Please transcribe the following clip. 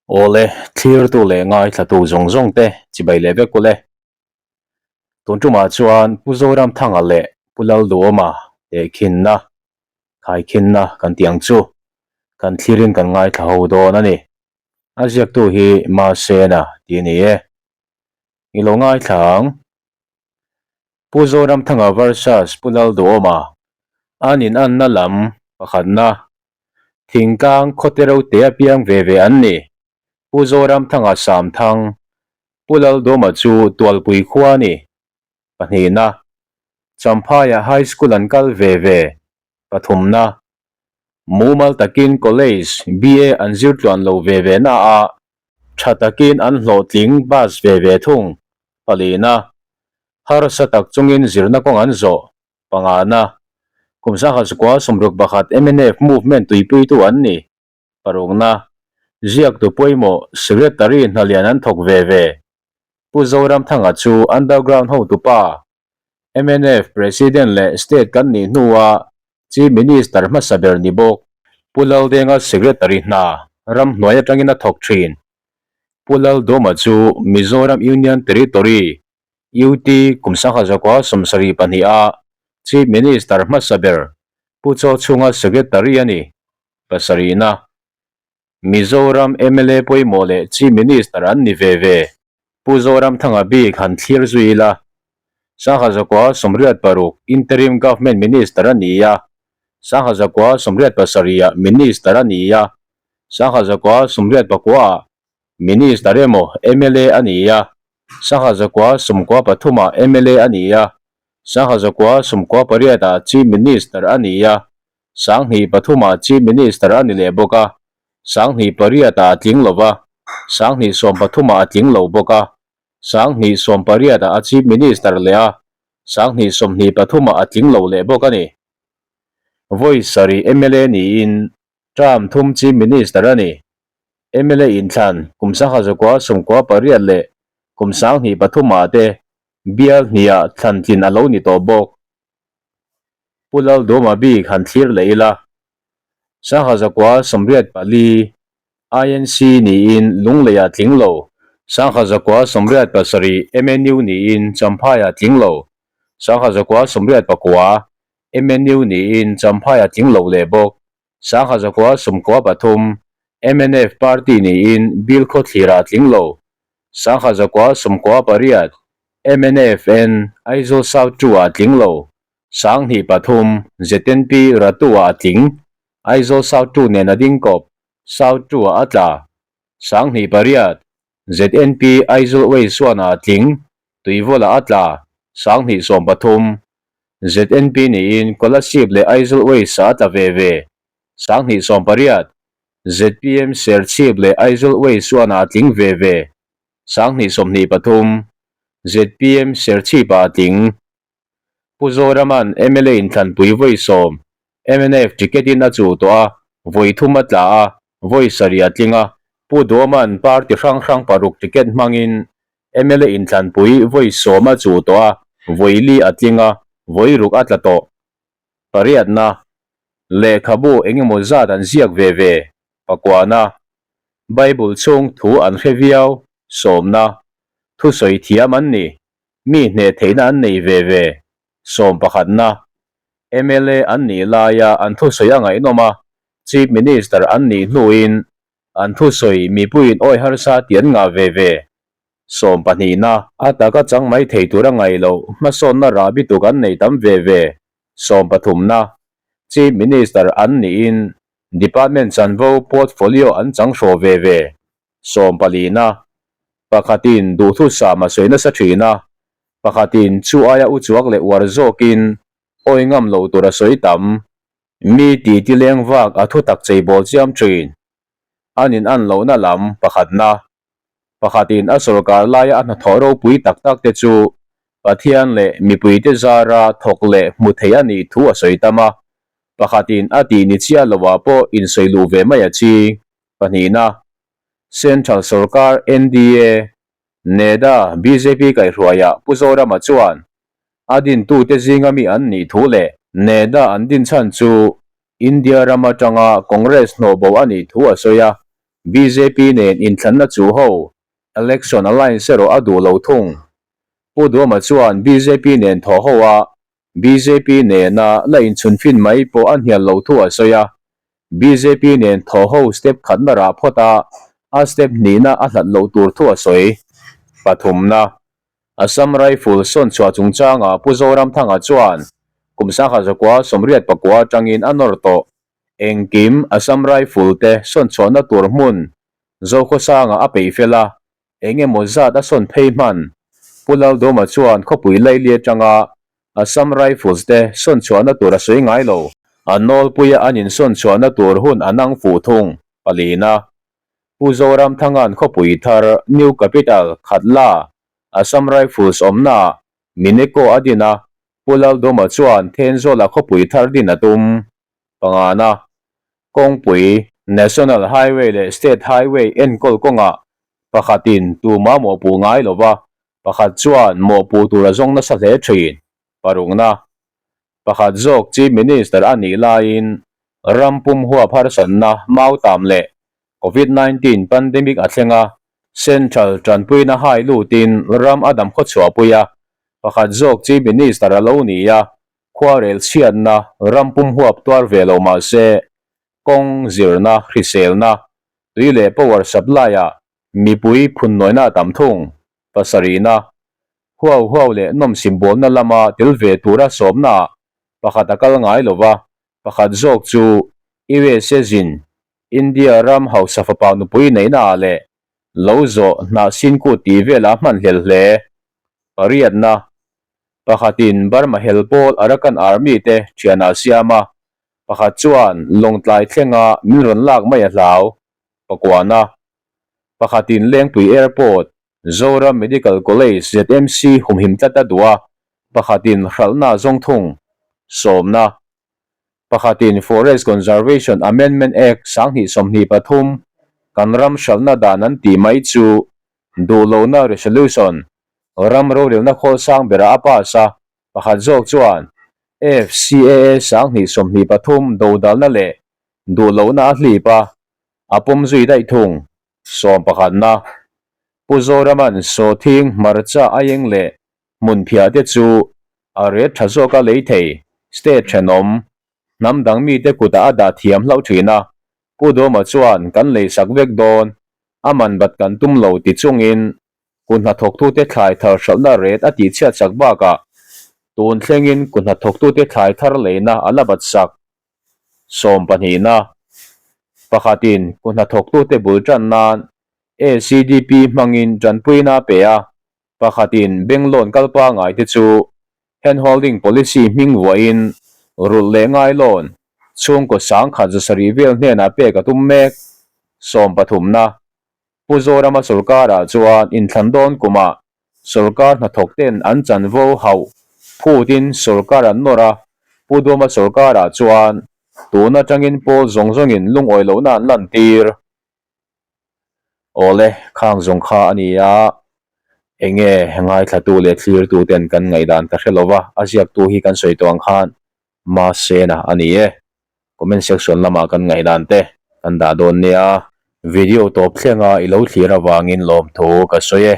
Awle, thlirtu leh ngaithlatu zawng zawng te chibai leh vek ule. Tun tumah chuan Pu Zoramthanga leh Pu Lalduhawma tehkhinna, khaikhinna kan tih ang chu kan thlirin kan ngaithla ho dawn a ni. A ziaktu hi Masena tih a ni e. I lo ngaithla ang. Pu Zoramthanga versus Pu Lalduhawma an inanna lam pakhatna Thingtlang khawte rote a piang ve ve an ni. Pu Zoramthanga Samthang, Pu Laldawma chu Tualpui khua a ni. Pahnihna, Champhaiah High School an kal ve ve. Pathumna, Mumal takin College BA an zir tluan lo ve ve na a, tha takin an hlawhtling bus ve ve thung. Palina, Harsa tak chungin zirna kawng an zawh. Pangana, Kum sangha zakua 61 mnf movement tuipuitu an ni. Parukna, Ziaktu pawimawh Secretary hnalian an thawk ve ve. Pu Zoramthanga chu underground hotupa, mnf President leh State kan nih hnua Chief Minister hmasa ber ni bawk. Pu Laldenga Secretary hna ramhnuai atangin a thawk thin. Pu Laldawma chu Mizoram Union Territory UT kum 1972 a Chief Minister hmasa ber Pu Chaw chhunga Secretary a ni. Pasarihna, Mizoram mla pawimawh leh Chief Minister an ni ve ve. Pu Zoramthanga bik han thlir zui ila, 1986 Interim Government Minister a ni a, 1987 ah Minister a ni a, 1989 ah Minister emaw mla a ni a, 1993 ah mla a ni a, 1998 ah Chief Minister a ni a, 2003 ah Chief Minister a ni leh bawk a, 2008 ah a tling lo va, 2013 ah a tling lo bawk a, 2018 ah a Chief Minister leh a, 2023 ah a tling lo leh bawk a ni. Vawi sarih mla niin Term thum Chief Minister a ni. Mla inthlan kum 1998 leh kum 2003 ah te bial hniah thlan tlin a lo ni tawh bawk. Pu Laldawma bik han thlir leh ila, 1984 INC niin Lungleiah tling lo, 1987 MNU niin Champhaiah tling lo, 1989 MNU niin Champhaiah tling lo leh bawk. 1993 mnf Party niin Bill Khawthlirah a tling lo. 1998 MNFN Aizawl South 2-ah a tling lo. 2003 ZNP Ratu-ah a tling. Aizawl South 2 nen a ding kawp, South 2-ah a tla. 2008 ZNP Aizawl West 1-ah a tling, Tuivawlah a tla. 2013 ZNP niin Kolasib leh Aizawl West ah a tla ve ve. 2018 ZPM Serchhip leh Aizawl West chuan ah a tling ve ve. 2023 ZPM Serchhip ah a tling. Pu Zorama'n mla inthlanpui vawi sawm mnf ticket in a chuh tawh a, vawi thum a tla a, vawi sarih a tling a. Pu Duama'n party hrang hrang paruk ticket hmangin Mla inthlanpui vawi sawm a chuh tawh a, vawi li a tling a, vawi ruk a tla tawh. Pariatna, Lehkhabu eng emaw zat an ziak ve ve, pakuana, Bible chhung thu an hre viau, sawmna, thusawi thiam an ni, mi hneh theihna an nei ve ve, sawm pakhatna, mla an nih laia an thusawi a ngaihnawm a, Chief Minister an nih hnuin An thusawi mipuiin awi harsa tih an ngah ve ve. Sawm pahnihna. A taka chang mai thei tur a ngaih loh hmasawnna rahbi tuk an nei tam ve ve. Sawm pathumna. Chief Minister an niin Department chanvo portfolio an chang hraw ve ve. Sawm palina. Pakhatin duhthusam a sawi nasa thin a, pakhatin chu aia uchuak leh uar zawkin awi ngam lo tur a sawi tam. Mi ti ti leng vak a thu tak chei bawl chiam thin. An in an lohna lam pakhatna. Pakhatin a sorkar laia a hnathawh ropui tak tak te chu Pathian leh mipuite zara thawk leh hmu thei a nih thu a sawi tam a. Pakhatin a tih ni chiah loah pawh insawi luh ve mai a ching. Pahnihna, Central sorkar NDA, NEDA, bjp kaihhruaiah Pu Zorama chuan A dintute zinga mi an nih thu leh NEDA an din chhan chu India ram atanga Congress hnawhbo a nih thu a sawi a. Bjp nen inthlanna chu ho Election Alliance erawh a duh lo thung. Pu Duhoma chuan bjp nen thawh ho a, bjp nena la inchhunfin mai pawh a hnial lo thu a sawi a. Bjp nen thawh ho step khatna rah phawt a, a step hnihna a hlat loh tur thu a sawi. Pathumna, Assam Rifle sawn chhuah chungchangah Pu Zoramthanga chuan kum sangha zakua 84 atangin a nawr tawh. Engkim Assam Rifle te sawn chhuahna tur hmun Zokhawsanga a peih fel a, eng emaw zat a sawn phei hman. Pu Laldawma chuan khawpui laili atanga Assam Rifles te sawn chhuahna tur a sawi ngai lo. A nawlpuia an insawn chhuahna tur hun an ang fuh thung, palina. Pu Zoramthanga'n khawpui thar New Capital, Khatla, Assam Rifles awmnaah Mineko a din a, Pu Laldawma chuan Thenzawla khawpui thar din a tum. Pangana, kawngpui, National Highway leh State Highway enkawl kawngah pakhatin tuma mawhpuh ngai lova, pakhat chuan mawhpuh tur a zawng nasa hle thin. Parukna, pakhat zawk Chief Minister a nih laiin ram pum huap harsatna mautam leh Covid 19 pandemic a thleng a, Central tanpuina hai lutin ram a dam khawchhuahpui a, pakhat zawk Chief Minister a lo ni a, Khuarel chhiatna ram pum huap tuar ve lo mah se, kawng, zirna, hriselna, tui leh power supply-ah mipui phunnuaina a tam thung. Pasarihna, huau huau leh nawmsim bawlna lama tel ve tura sawmnaah pakhat a kal ngai lo va, pakhat zawk chu USA zin, India ram hausa fapa nupui neihnaah leh lo zawh hnah sinkut tih velah a hman hlel hle. Pariatna, Pakhatin Burma hel pawl Arakan Army te thianah a siam a, pakhat chuan Lawngtlai thlenga min rawn lak mai a hlau. Pakuana, Pakhatin Lengpui Airport, Zoram Medical College, ZMC, humhim tlat a duh a, pakhatin hralhna a zawng thung. Sawmna, Pakhatin Forest Conservation Amendment Act 2023 kan ram hralhna dan an tih mai chu duhlohna resolution ram rorelna khawl sang berah a pass a, pakhat zawk chuan FCAA 2023 dodalna leh duhlohna a hlip a, a pawm zui daih thung. Sawm pakhatna, Pu Zoraman Sawthing hmarcha aieng leh hmunphiah te chu a ret tha zawka lei thei state thenawm hnam dang mite kutah a dah thiam hlauh thin a, Pu Dawma chuan kan lei sak vek dawn, a man bat kan tum lo ti chungin kut hnathawktute thlai thar hralhna ret a tihchhiat sak bakah tun thlengin kut hnathawktute thlai thar leina a la bat sak. Sawm pahnihna, pakhatin kut hnathawktute bul tan nan ACDP hmangin tanpuina a pe a, Pakhatin bank loan kal pangai te chu hand holding policy hming vuahin rulh leh ngai loan chhungkaw sangkhat 700 vel hnenah pek a tum mek. Sawm pathumna, Pu Zorama sawrkarah chuan inthlan dawn kumah sawrkar hnathawk ten an chanvo hauh phutin sawrkar an nawr a, Pu Duama sawrkarah chuan tun atangin pawl zawng zawngin lungawi lohna an lantir. Awle, khang zawng kha a ni a, enge ngaithlatu leh thlirtu ten kan ngaihdan ka hre lo va, a ziaktu hi kan sawi tawh ang khan Masena a ni e. Comment section lamah kan ngaihdan te kan dah dawn nia. Video tawp thlenga i lo thlir avangin lawmthu ka sawi e.